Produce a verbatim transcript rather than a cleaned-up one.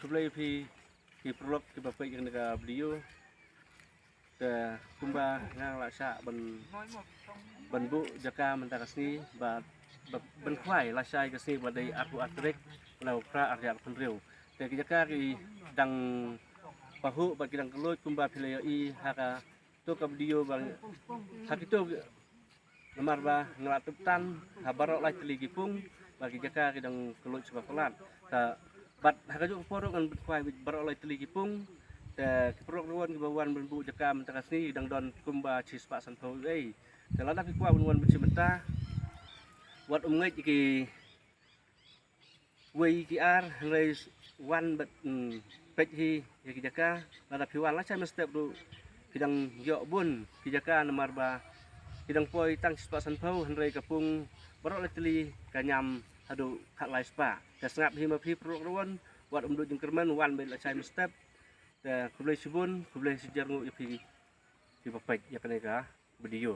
Khublei phi ki paralok kiba peit ïa kane ka video. Te kumba nga la shah ban ban buh jaka mynta ka sngi ba, ba ban khwai lashai ka sngi ba dei arphew ar tarik u Nohprah arhajar arphew hynriew. Te ki jaka ki dang pahuh bad ki dang kylluid kumba phi la ïohi ha ka to ka video ba ha kito namar ba nga la tip tan ha baroh lai tylli ki pung ba ki jaka ki dang kylluid sha ba palat. Te bad ha kajuh ka por ruh ngan ban khwai baroh lai tylli ki pung. Te ki paralok ruh wan kiba wan ban buh jaka mynta ka sngi ki dang don kumba shispah sanphew ei. Te lada phi kwah ban wan ban shim bynta wat ym ngeit ïa ki wei ki ar hynrei wan bad, mm, peit hi ïa ki jaka. Lada phi wan lashai mynstep ruh phi dang ïoh bun ki jaka namar ba ki dang poi tang shispah sanphew hynrei ka pung baroh lai tylli ka ñiam haduh khatlai spah. Te sngap hi ma phi paralok ruh wan wat ym duh jingkyrmen, wan beit lashai mynstep. Te khublei shibun, khublei shihajar nguh ïa phi kiba peit ïa kane ka video.